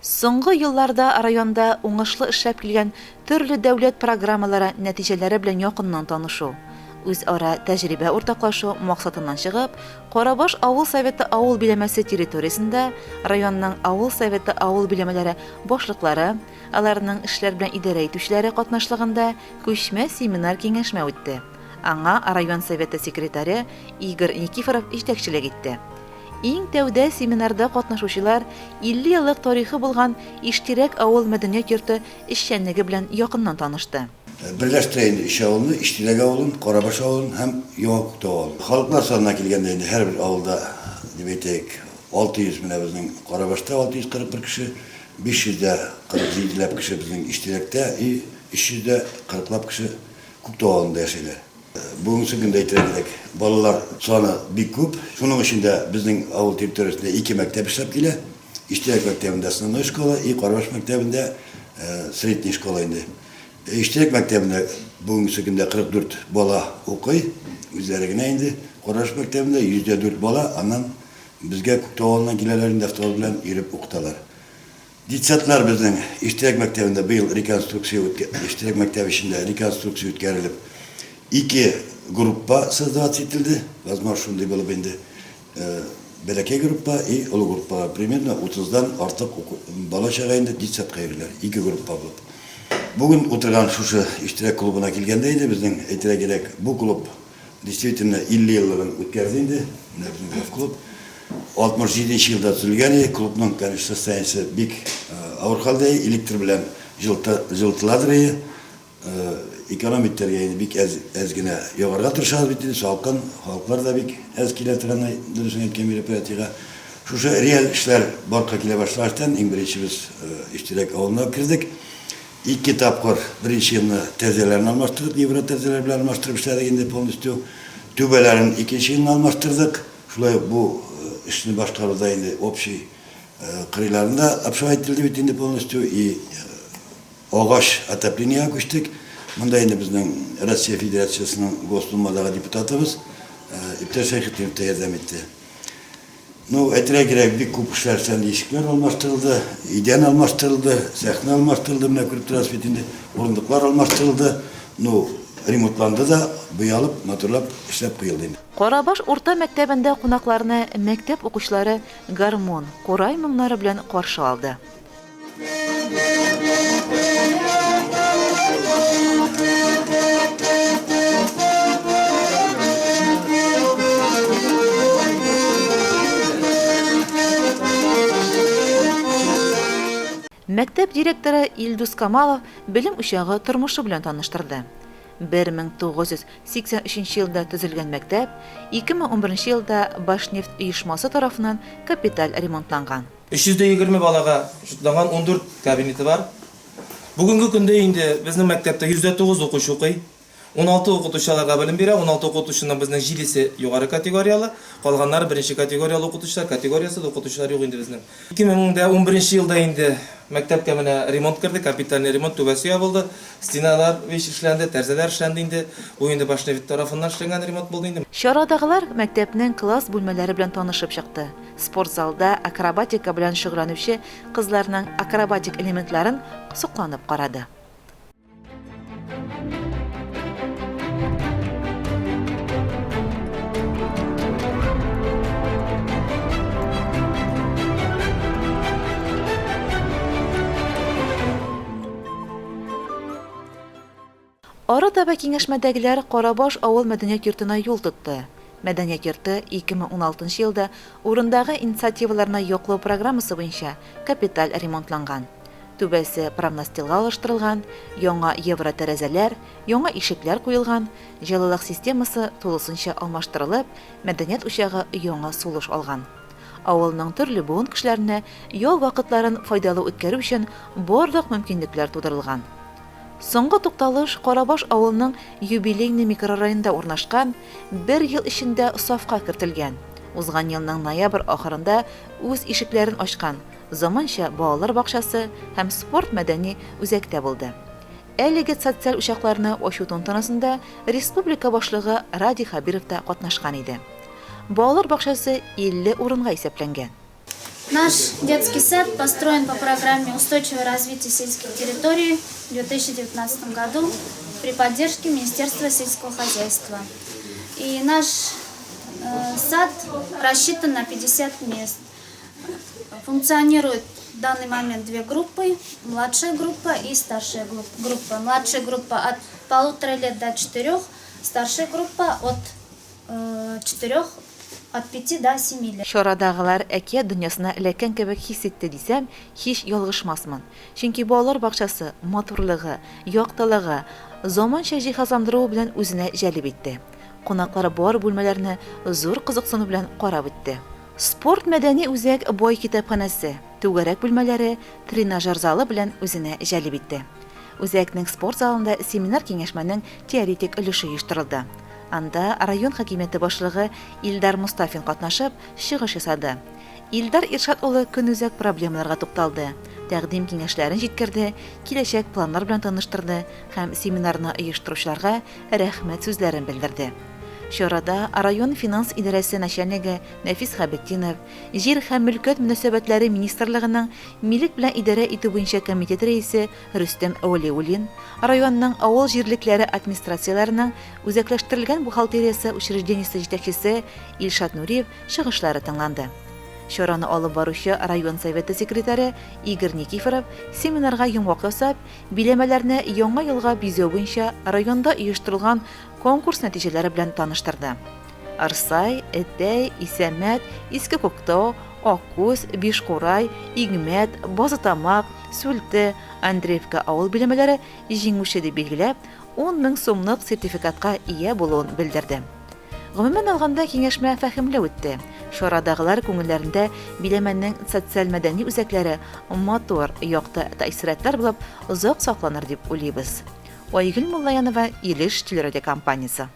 Соңгы елларда районда уңышлы эшләп килгән төрле дәүләт программалары нәтиҗәләре белән якыннан танышу, үзара тәҗрибә уртаклашу максатыннан чыгып, Карабаш авыл Советы авыл биләмәсе территориясендә районның авыл Советы авыл биләмәләре башлыклары, аларның эшләр белән идарә итүчеләре катнашлыгында күчмә семинар-киңәшмә үтте. Аңа район Советы секретаре Игорь Никифоров җитәкчелек итте. Иң тәүдә семинарда катнашучылар 50 еллык тарихы булган Иштирәк авыл мәдәният йорты эшчәнлеге белән якыннан танышты. Берләштерә инде өч авылны, Иштирәк авылын, Карабаш авылын һәм Яңа Күктау авылын. Халыклар санына килгәндә инде һәрбер авылда, дип әйтәек, 600, менә безнең Карабашта 641 кеше, 547 ләп кеше безнең Иштирәктә и 340 лап кеше Күктау авылында яшиләр. Бүгенге көндә әйтергә кирәк, балалар саны бик күп. Шуның өчен дә безнең авыл территориясендә ике мәктәп эшләп килә. Иштирәк мәктәбендә основной школа и Карабаш мәктәбендә средний школа инде. Иштирәк мәктәбендә бүгенге көндә 44 бала укый, үзләре генә инде. Карабаш мәктәбендә 104 бала, аннан безгә Күктау авылыннан киләләр инде автобус белән йөреп укыталар. Детсадлар безнең Иштирәк мәктәбендә быел реконструкция үткә, Иштирәк мәктәбе эчендә реконструкция үткәрелеп, ике группа создаваться ителде. Возможно, шундый булып инде бәләкәй группа и олы группага примерно утыздан артык бала-чага инде детсадка йөриләр, ике группа булып. Бүген утырган шушы Иштирәк клубына килгәндә инде безнең әйтергә кирәк, бу клуб Действительно, 50 еллыгын үткәрде инде, менә безнең гольф-клуб. 67 нче елда төзелгән иде, клубның, конечно, состояниесе бик авыр хәлдә, электр белән җылытыладыр иде. Эконом итәргә инде бик әз, әз генә ягарга тырышабыз бит инде, салкын, халыклар да бик әз килә торган, дөресен әйткән мероприятиегә. Шушы реаль эшләр барлыкка килә башлагачтан, иң беренче без Иштирәк авылына кердек. Ике тапкыр беренче елны тәрәзәләрен алмаштырдык, евро тәрәзәләр белән алмаштырып эшләдек инде полностью. Түбәләрен икенче елны алмаштырдык. Шулай ук бу эшне башкаруда инде общий кырыйларын да обшивать ителде бит инде полностью и агач отоплениегә күчтек. Монда инде безнең Россия Федерациясенең Госдумадагы депутатыбыз Иптәш Шәйхетдинов та ярдәм итте. Ну, әйтергә кирәк, бик күп эшләр эшләнде, ишекләр алмаштырылды, идән алмаштырылды, сәхнә алмаштырылды, менә күреп торасыз бит инде, урындыклар алмаштырылды. Ну, ремонтланды да, буялып, матурлап эшләп куелды инде. Карабаш урта мәктәбендә кунакларны мәктәп укучылары гармун, курай моңнары белән каршы алды. Мәктәп директоры Илдус Камалов белем учагы тормышы белән таныштырды. 1983 елда төзелгән мәктәп 2011 елда Башнефть оешмасы тарафыннан капиталь ремонтланган. 320 балага шутланган 14 кабинеты бар. Бүгенге көндә инде безнең мәктәптә 109 укучы укый. 16 укытучы аларга белем бирә. 16 укытучының безнең җидесе югары категорияле, калганнары беренче категорияле укытучылар, категориясе дә укытучылар юк инде безнең. 2011 елда инде мәктәпкә менә ремонт керде, капитальный ремонт, түбәсе ябылды, стеналар вещь эшләнде, тәрәзәләр эшләнде инде. Бу инде Башнефть тарафыннан эшләнгән ремонт булды инде. Чарадагылар мәктәпнең класс бүлмәләре белән танышып чыкты. Спортзалда акробатика белән шөгыльләнүче кызларның акробатик элементларын сокланып карады. Арытаба киңәшмәдәгеләр Карабаш авыл мәдәният йортына юл тотты. Мәдәният йорты 2016 елда урындагы инициативаларны яклау программасы буенча капиталь ремонтланган. Түбәсе профнастилга алыштырылган, яңа евротәрәзәләр, яңа ишекләр куелган, җылылык системасы тулысынча алмаштырылып, мәдәният учагы яңа сулыш алган. Авылның төрле буын кешеләренә ял вакытларын файдалы үткәрү өчен барлык мөмкинлекләр тудырылган. Соңгы тукталыш Карабаш авылының Юбилейный микрорайонында урнашкан, бер ел эчендә сафка кертелгән, узган елның ноябрь ахырында үз ишекләрен ачкан заманча балалар бакчасы һәм спорт-мәдәни үзәктә булды. Әлеге социаль учакларны ачу тантанасында республика Башлыгы Радий Хәбиров та катнашкан иде. Балалар бакчасы 50 урынга исәпләнгән. Наш детский сад построен по программе «Устойчивое развитие сельских территорий» в 2019 году при поддержке Министерства сельского хозяйства. И наш э, сад рассчитан на 50 мест. Функционирует в данный момент две группы, младшая группа и старшая группа. Младшая группа от полутора лет до четырех, старшая группа от э, четырех от пяти до семи лет. Чарадагылар әкият дөньясына эләккән кебек хис итте дисәм, һич ялгышмасмын. Чөнки балалар бакчасы матурлыгы, яктылыгы, заманча җиһазландыруы белән үзенә җәлеп итте. Кунаклар бар бүлмәләрне зур кызыксыну белән карап үтте. Спорт-мәдәни үзәк бай китапханәсе, түгәрәк бүлмәләре, тренажер залы белән үзенә җәлеп итте. Үзәкнең спорт залында семинар-киңәшмәнең теоретик өлеше оештырылды. Анда район хакимияте башлыгы Илдар Мостафин катнашып, чыгыш ясады. Илдар Иршат улы көнүзәк проблемаларга тукталды, тәкъдим-киңәшләрен җиткерде, киләчәк планнар белән таныштырды һәм семинарны оештыручыларга рәхмәт сүзләрен белдерде. Чарада район финанс идарәсе начальнигы Нәфис Хәбетдинов, Җир һәм мөлкәт мөнәсәбәтләре министрлыгының милек белән идарә итү буенча комитет рәисе Рөстәм Вәлиуллин, районның авыл җирлекләре администрацияләренең үзәкләштерелгән бухгалтериясе учреждениесе җитәкчесе Илшат Нуриев чыгышлары тыңланды. Чараны алып баручы район Советы секретаре Игорь Никифоров семинарга йомгак ясап, биләмәләрне Яңа елга бизәү буенча районда оештырылган конкурс нәтиҗәләре белән таныштырды. Арсай, Әтәй, Исәмәт, Иске Күктау, Аккүз, Бишкурай, Игмәт, Базытамак, Сүлте, Андреевка авыл биләмәләре җиңүче дип билгеләп, 10 мең сумлык сертификатка ия булуын белдерде. Гомумән алганда, киңәшмә фәһемле үтте. Чарадагылар күңелләрендә биләмәнең социаль-мәдәни үзәкләре матур, якты тәэссоратлар булып озак сакланыр дип уйлыйбыз. Айгөл Муллаянова, Илеш телерадиокомпаниясе.